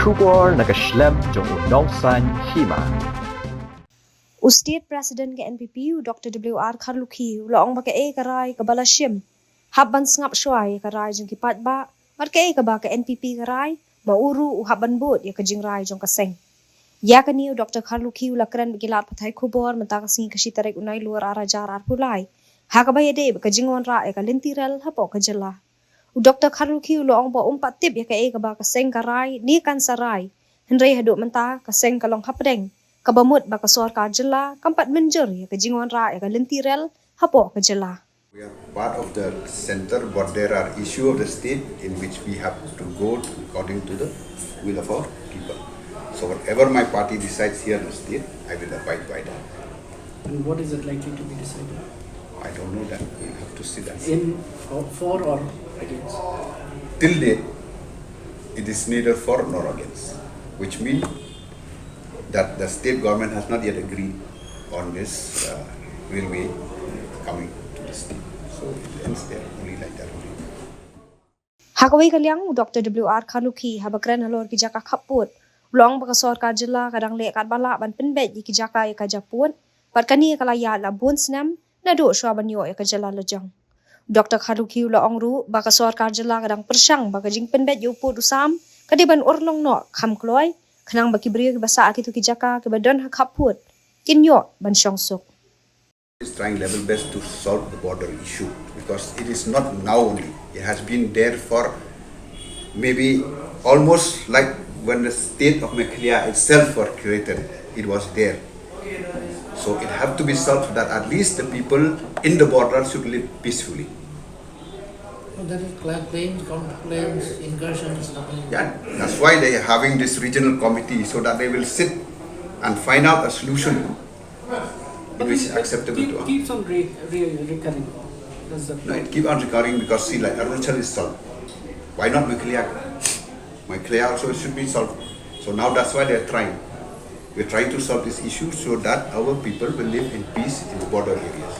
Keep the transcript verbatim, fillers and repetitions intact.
Khubor na ka shlem jong u nongsan hima. U State President ka N P P, u Doctor W R Kharlukhi, u la ong ba kaei ka rai kaba la shim hap ban sngap shuwa ïa ka rai jong ki paidbah, bad kaei kaba ka N P P ka rai, ma u ruh u hap ban bud ïa ka jingrai jong ka seng. Ïa kane u Doctor Kharlukhi u la kren bad ki lad pathai khubor mynta ka sngi ka shi tarik u Nailur ar hajar arphew lai, ha kaba ïadei bad ka jingwanrah ïa ka lynti rel hapoh ka jylla. U Doctor Kharlukhi u la ong ba um pat tip ïa kaei kaba ka seng ka rai ne kan sa rai, hynrei haduh mynta ka seng ka long hapdeng, kaba mut ba ka sorkar jylla kam pat mynjur ïa ka jingwanrah ïa ka lynti rel hapoh ka jylla. We are part of the center, but there are issues of the state in which we have to go according to the will of our people. So whatever my party decides here in the state, I will abide by that. And what is it likely to be decided? I don't know that. We have to sit and see. In, uh, for or against? Till date, it is neither for nor against, which means that the state government has not yet agreed on this, uh, railway coming to the state. So it ends there, only like that only. Ha kawei ka liang, u Doctor W R Kharlukhi, haba kren halor ki jaka khappud, u la ong ba ka sorkar jylla ka dang leh katba lah ban pynbeit ïa ki jaka ïa ka japud, bad kane ka la ïaid la bun snem naduh shuwa ban ïoh ïa ka jylla lajong. U Doctor Kharlukhi u la ong ruh ba ka sorkar jylla ka dang pyrshang ba ka jingpynbeit ïa u pud u sam ka dei ban urlong noh kham kloi, khnang ba ki briew kiba sah ha kito ki jaka kiba don ha khappud kin ïoh ban shong suk. Is trying level best to solve the border issue, because it is not now only. It has been there for maybe almost like when the state of Meghalaya itself was created, it was there. So it have to be solved that at least the people in the border should live peacefully. Well, that is cla-, claims, counterclaims, incursion is happening. Yeah, that's why they are having this regional committee, so that they will sit and find out a solution which is acceptable to us. Keeps on re-, re-, recurring. That's the point. No, it keep on recurring because, see, like, Arunachal is solved. Why not Meghalaya? Meghalaya also should be solved. So now that's why they are trying. We're trying to solve this issue so that our people will live in peace in the border areas.